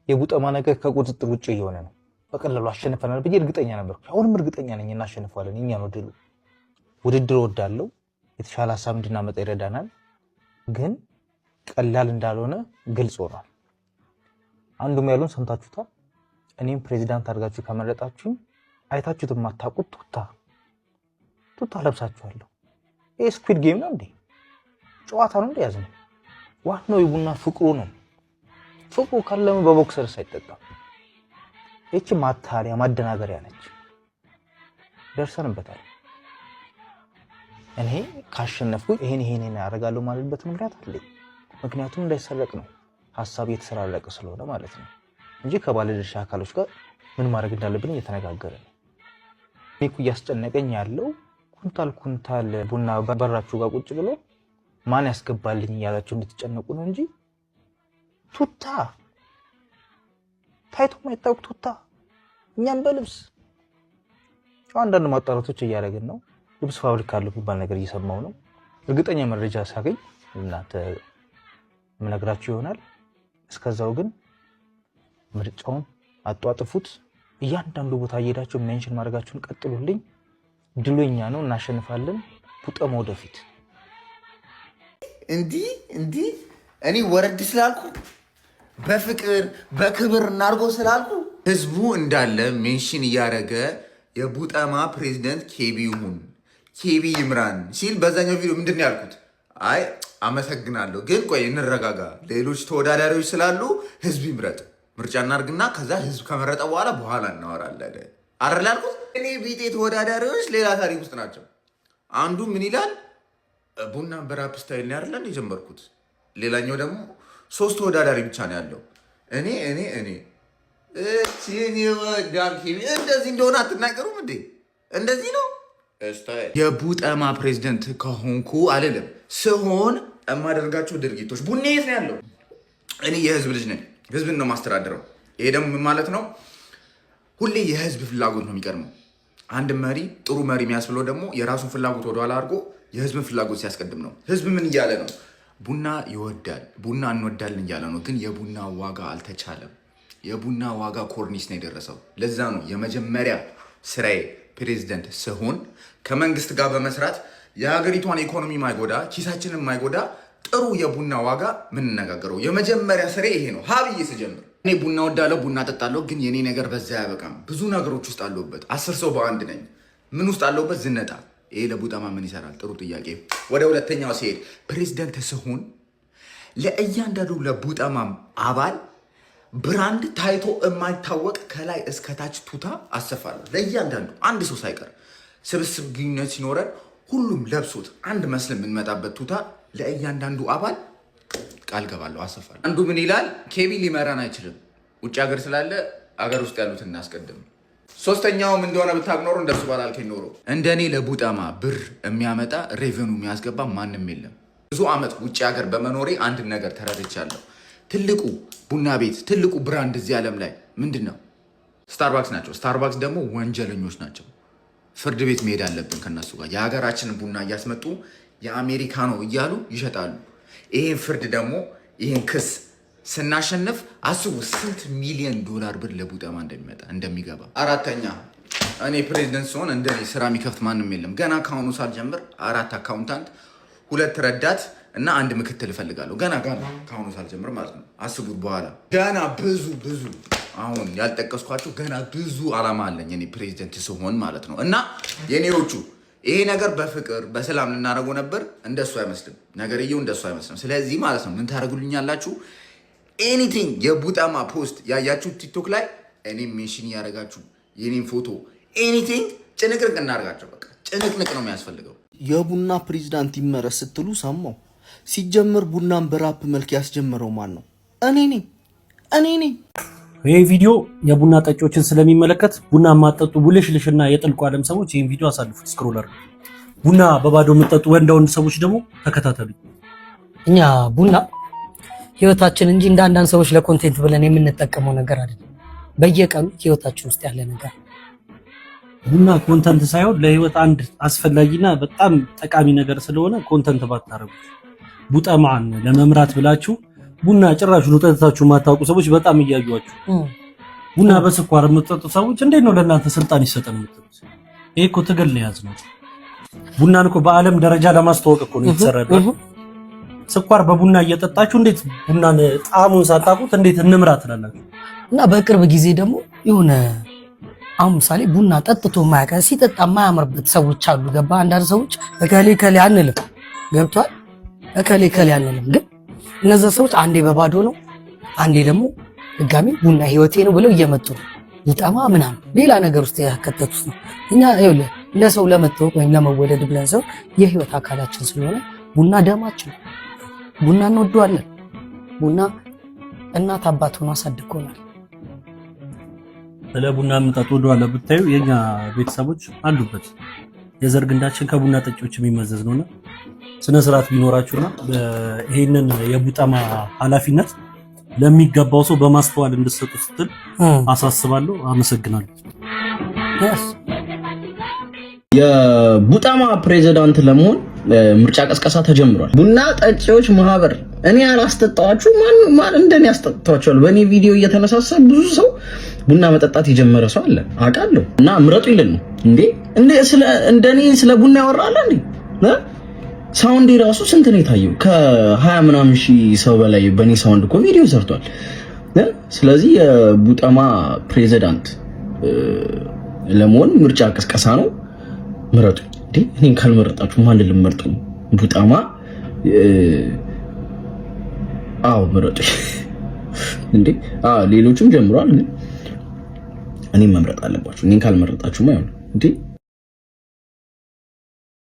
የቡጠማ ነገር ከቁጥጥር ውጭ እየሆነ ነው። በቀላሉ አሸንፈናል ብዬ እርግጠኛ ነበርኩ። አሁንም እርግጠኛ ነኝ እናሸንፈዋለን። የኛ ነው ድሉ። ውድድር እወዳለሁ። የተሻለ ሀሳብ እንድናመጣ ይረዳናል። ግን ቀላል እንዳልሆነ ግልጽ ሆኗል። አንዱም ያሉን ሰምታችሁታል። እኔም ፕሬዚዳንት አድርጋችሁ ከመረጣችሁኝ አይታችሁት የማታውቁት ቱታ ቱታ ለብሳችኋለሁ። ይህ squid game ነው እንዴ? ጨዋታ ነው እንዴ? ያዝነው ዋናው የቡና ፍቅሩ ነው። ፍቅሩ ካለመ በ boxers አይጠጣም። ይቺ ማታለያ ማደናገሪያ ነች። ደርሰንበታል። እኔ ካሸነፍኩኝ ይሄን ይሄን ያደርጋለሁ ማለትበት ምክንያት አለኝ። ምክንያቱም እንዳይሰረቅ ነው፣ ሀሳብ እየተሰራረቀ ስለሆነ ማለት ነው እንጂ ከባለድርሻ አካሎች ጋር ምን ማድረግ እንዳለብን እየተነጋገረ ነው። እኔ እኮ እያስጨነቀኝ ያለው ኩንታል ኩንታል ቡና በራችሁ ጋር ቁጭ ብሎ ማን ያስገባልኝ እያላችሁ እንድትጨነቁ ነው እንጂ ቱታ ታይቶ ማይታወቅ ቱታ እኛም በልብስ አንዳንድ ማጣራቶች እያደረግን ነው። ልብስ ፋብሪካ አለው የሚባል ነገር እየሰማው ነው። እርግጠኛ መረጃ ሳገኝ እናንተ የምነግራችሁ ይሆናል። እስከዛው ግን ምርጫውን አጧጥፉት። እያንዳንዱ ቦታ እየሄዳችሁ mention ማድረጋችሁን ቀጥሉልኝ። ድሉ የኛ ነው፣ እናሸንፋለን። ቡጠማ ወደፊት። እንዲህ እንዲህ እኔ ወረድ ስላልኩ፣ በፍቅር በክብር እናርጎ ስላልኩ ህዝቡ እንዳለ mention እያደረገ የቡጠማ ፕሬዚደንት ኬቢ ይሁን፣ ኬቢ ይምራን ሲል በዛኛው ቪዲዮ ምንድን ነው ያልኩት? አይ አመሰግናለሁ፣ ግን ቆይ እንረጋጋ፣ ሌሎች ተወዳዳሪዎች ስላሉ ህዝብ ይምረጥ፣ ምርጫ እናርግና ከዛ ህዝብ ከመረጠ በኋላ በኋላ እናወራለን አይደል ያልኩት። እኔ ቢጤ ተወዳዳሪዎች ሌላ ታሪክ ውስጥ ናቸው። አንዱ ምን ይላል? ቡና በ rap style ነው አይደል የጀመርኩት። ሌላኛው ደግሞ ሶስት ተወዳዳሪ ብቻ ነው ያለው። እኔ እኔ እኔ እቺን ይወዳል። እንደዚህ እንደሆነ አትናገሩም እንዴ? እንደዚህ ነው። የቡጠማ ፕሬዚደንት ከሆንኩ አልልም፣ ስሆን የማደርጋቸው ድርጊቶች ቡና የት ነው ያለው? እኔ የህዝብ ልጅ ነኝ። ህዝብን ነው የማስተዳድረው። ይሄ ደግሞ ምን ማለት ነው? ሁሌ የህዝብ ፍላጎት ነው የሚቀድመው። አንድ መሪ ጥሩ መሪ የሚያስብለው ደግሞ የራሱን ፍላጎት ወደኋላ አድርጎ የህዝብን ፍላጎት ሲያስቀድም ነው። ህዝብ ምን እያለ ነው? ቡና ይወዳል፣ ቡና እንወዳለን እያለ ነው። ግን የቡና ዋጋ አልተቻለም። የቡና ዋጋ ኮርኒስ ነው የደረሰው። ለዛ ነው የመጀመሪያ ስራዬ ፕሬዚደንት ስሆን ከመንግስት ጋር በመስራት የሀገሪቷን ኢኮኖሚ ማይጎዳ፣ ኪሳችንን ማይጎዳ ጥሩ የቡና ዋጋ ምንነጋገረው። የመጀመሪያ ስሬ ይሄ ነው። ሀብዬ ስጀምር እኔ ቡና ወዳለሁ፣ ቡና ጠጣለሁ። ግን የኔ ነገር በዛ አያበቃም። ብዙ ነገሮች ውስጥ አለሁበት። 10 ሰው በአንድ ነኝ። ምን ውስጥ አለሁበት? ዝነጣ። ይሄ ለቡጠማ ምን ይሰራል? ጥሩ ጥያቄ። ወደ ሁለተኛው ሲሄድ ፕሬዚደንት ስሆን ለእያንዳንዱ ለቡጠማም አባል brand ታይቶ የማይታወቅ ከላይ እስከታች ቱታ አሰፋለሁ። ለእያንዳንዱ አንድ ሰው ሳይቀር ስብስብ ግንኙነት ሲኖረን ሁሉም ለብሶት አንድ መስል የምንመጣበት ቱታ ለእያንዳንዱ አባል ቃል ገባለሁ፣ አሰፋለሁ። አንዱ ምን ይላል? ኬቢ ሊመራን አይችልም፣ ውጭ ሀገር ስላለ አገር ውስጥ ያሉትን እናስቀድም። ሶስተኛውም እንደሆነ ብታቅ ኖሮ እንደሱ ባላልከኝ ኖሮ። እንደኔ ለቡጠማ ብር የሚያመጣ revenue የሚያስገባ ማንም የለም። ብዙ ዓመት ውጭ ሀገር በመኖሬ አንድ ነገር ተረድቻለሁ። ትልቁ ቡና ቤት፣ ትልቁ brand እዚህ ዓለም ላይ ምንድን ነው? ስታርባክስ ናቸው። ስታርባክስ ደግሞ ወንጀለኞች ናቸው። ፍርድ ቤት መሄድ አለብን ከነሱ ጋር። የሀገራችንን ቡና እያስመጡ የአሜሪካ ነው እያሉ ይሸጣሉ። ይሄን ፍርድ ደግሞ ይሄን ክስ ስናሸንፍ አስቡ ስንት ሚሊዮን ዶላር ብር ለቡጠማ እንደሚመጣ እንደሚገባ። አራተኛ እኔ ፕሬዚደንት ስሆን እንደኔ ስራ የሚከፍት ማንም የለም። ገና ከአሁኑ ሳልጀምር አራት accountant፣ ሁለት ረዳት እና አንድ ምክትል እፈልጋለሁ። ገና ገና ከአሁኑ ሳልጀምር ማለት ነው። አስቡት በኋላ ገና ብዙ ብዙ አሁን ያልጠቀስኳቸው ገና ብዙ አላማ አለኝ እኔ ፕሬዚደንት ስሆን ማለት ነው። እና የኔዎቹ ይሄ ነገር በፍቅር በሰላም ልናደርገው ነበር። እንደሱ አይመስልም፣ ነገርየው እንደሱ አይመስልም። ስለዚህ ማለት ነው ምን ታደርጉልኛላችሁ? Anything የቡጠማ post ያያችሁ ቲክቶክ ላይ እኔም mention እያደረጋችሁ የኔም ፎቶ anything ጭንቅንቅ እናደርጋቸው። በቃ ጭንቅንቅ ነው የሚያስፈልገው። የቡና ፕሬዚዳንት ይመረጥ ስትሉ ሰማው። ሲጀምር ቡናን በራፕ መልክ ያስጀመረው ማን ነው? እኔ ነኝ፣ እኔ ነኝ። ይህ ቪዲዮ የቡና ጠጪዎችን ስለሚመለከት ቡና የማትጠጡ ብልሽልሽና የጥልቁ ዓለም ሰዎች ይህን ቪዲዮ አሳልፉት። Scroller ቡና በባዶ የምትጠጡ ወንዳ ወንድ ሰዎች ደግሞ ተከታተሉ። እኛ ቡና ህይወታችን እንጂ እንደ አንዳንድ ሰዎች ለ content ብለን የምንጠቀመው ነገር አይደለም። በየቀኑ ህይወታችን ውስጥ ያለ ነገር። ቡና content ሳይሆን ለህይወት አንድ አስፈላጊና በጣም ጠቃሚ ነገር ስለሆነ content ባታረጉት። ቡጠማን ለመምራት ብላችሁ ቡና ጭራሹን ጠጥታችሁ የማታውቁ ሰዎች በጣም እያዩዋችሁ፣ ቡና በስኳር የምትጠጡ ሰዎች እንዴት ነው ለእናንተ ስልጣን ይሰጠን የምትሉት? ይሄ እኮ ትግል ነው የያዝነው። ቡናን እኮ በዓለም ደረጃ ለማስተዋወቅ እኮ ነው የተሰራው። ስኳር በቡና እየጠጣችሁ እንዴት ቡናን ጣዕሙን ሳታውቁት እንዴት እንምራ ትላላችሁ? እና በቅርብ ጊዜ ደግሞ የሆነ አሁን ምሳሌ ቡና ጠጥቶ የማያውቅ፣ ሲጠጣ የማያምርበት ሰዎች አሉ። ገባ? አንዳንድ ሰዎች እከሌ እከሌ አንልም፣ ገብቷል? እከሌ እከሌ አንልም። ግን እነዛ ሰዎች አንዴ በባዶ ነው፣ አንዴ ደግሞ ድጋሚ ቡና ህይወቴ ነው ብለው እየመጡ ነው። ሊጠማ ምናምን ሌላ ነገር ውስጥ ያከተቱት ነው። እኛ ይኸውልህ ለሰው ለመታወቅ ወይም ለመወደድ ብለን ሰው የህይወት አካላችን ስለሆነ ቡና ደማችን ነው። ቡና እንወደዋለን። ቡና እናት አባት ሆኖ አሳድጎናል። ስለ ቡና መምጣት ወደኋላ ብታዩ የኛ ቤተሰቦች አሉበት። የዘር ግንዳችን ከቡና ጠጪዎች የሚመዘዝ ነውና ስነ ስርዓት ቢኖራችሁና ይሄንን የቡጠማ ኃላፊነት ለሚገባው ሰው በማስተዋል እንድትሰጡ ስትል አሳስባለሁ። አመሰግናለሁ። የቡጣማ ፕሬዚዳንት ለመሆን ምርጫ ቀስቀሳ ተጀምሯል። ቡና ጠጪዎች ማህበር እኔ አላስጠጣኋችሁ፣ ማን ማን እንደኔ ያስጠጥቷቸዋል? በእኔ ቪዲዮ እየተነሳሳ ብዙ ሰው ቡና መጠጣት የጀመረ ሰው አለ አውቃለሁ። እና ምረጡ ይልን ነው እንዴ? እንዴ ስለ እንደኔ ስለ ቡና ያወራል እንዴ? Sound ኤ ራሱ ስንት ነው የታየው? ከ20 ምናምን ሺህ ሰው በላይ በእኔ sound እኮ ቪዲዮ ሰርቷል። ስለዚህ የቡጠማ ፕሬዚዳንት ለመሆን ምርጫ ቅስቀሳ ነው። ምረጡ። እንዴ እኔን ካልመረጣችሁ ማን ልመርጡ ነው? ቡጠማ፣ አዎ ምረጡ። እንዴ አዎ ሌሎቹም ጀምረዋል፣ ግን እኔን መምረጥ አለባችሁ። እኔን ካልመረጣችሁ አይሆንም። እንዴ